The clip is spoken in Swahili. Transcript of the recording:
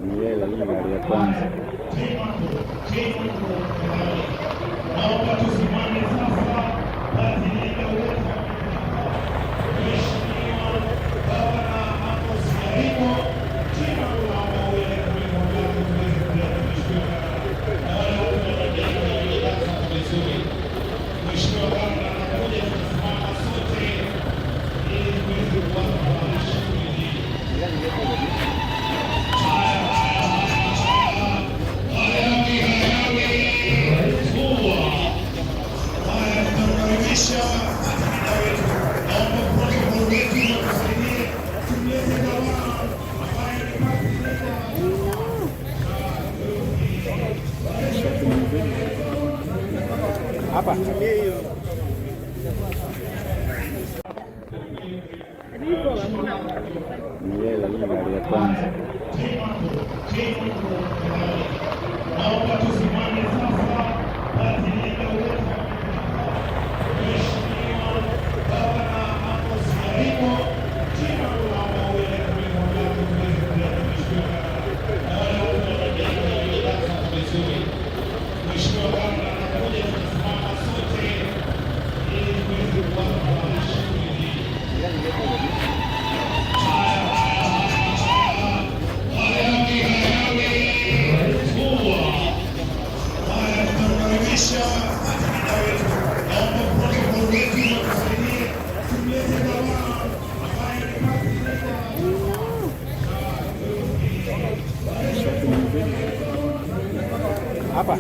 Ni yeye, lakini gari ya kwanza. Naomba tusimame sasa, party wetu Mheshimiwa Gavana Amos Yarimo, Chima, naomba uende kwenye mlango tuweze kuleta Mheshimiwa Gavana na wale watu wanajenga vizuri. Mheshimiwa Gavana anakuja, tutasimama sote ili tuweze kuanza shughuli hii. Haya, haya, haya, harambee, harambee! Haya, tunamkaribisha party wetu. Naomba protocol wetu watusaidie tumlete gavana ambaye ni party leader. Hapa. Ni yeye, lakini gari ya kwanza. Naomba tusimame sasa, party leader wetu Mheshimiwa Gavana Amos Yarimo, Chima, naomba uende kwenye mlango tuweze kuleta Mheshimiwa Gavana na wale watu wanajenga vizuri. Mheshimiwa Gavana anakuja, tutasimama sote ili tuweze kuanza shughuli hii. Haya, haya, haya, harambee, harambee! Haya, tunamkaribisha party leader wetu. Naomba protocol wetu watusaidie tumlete gavana ambaye ni party leader. Hapa.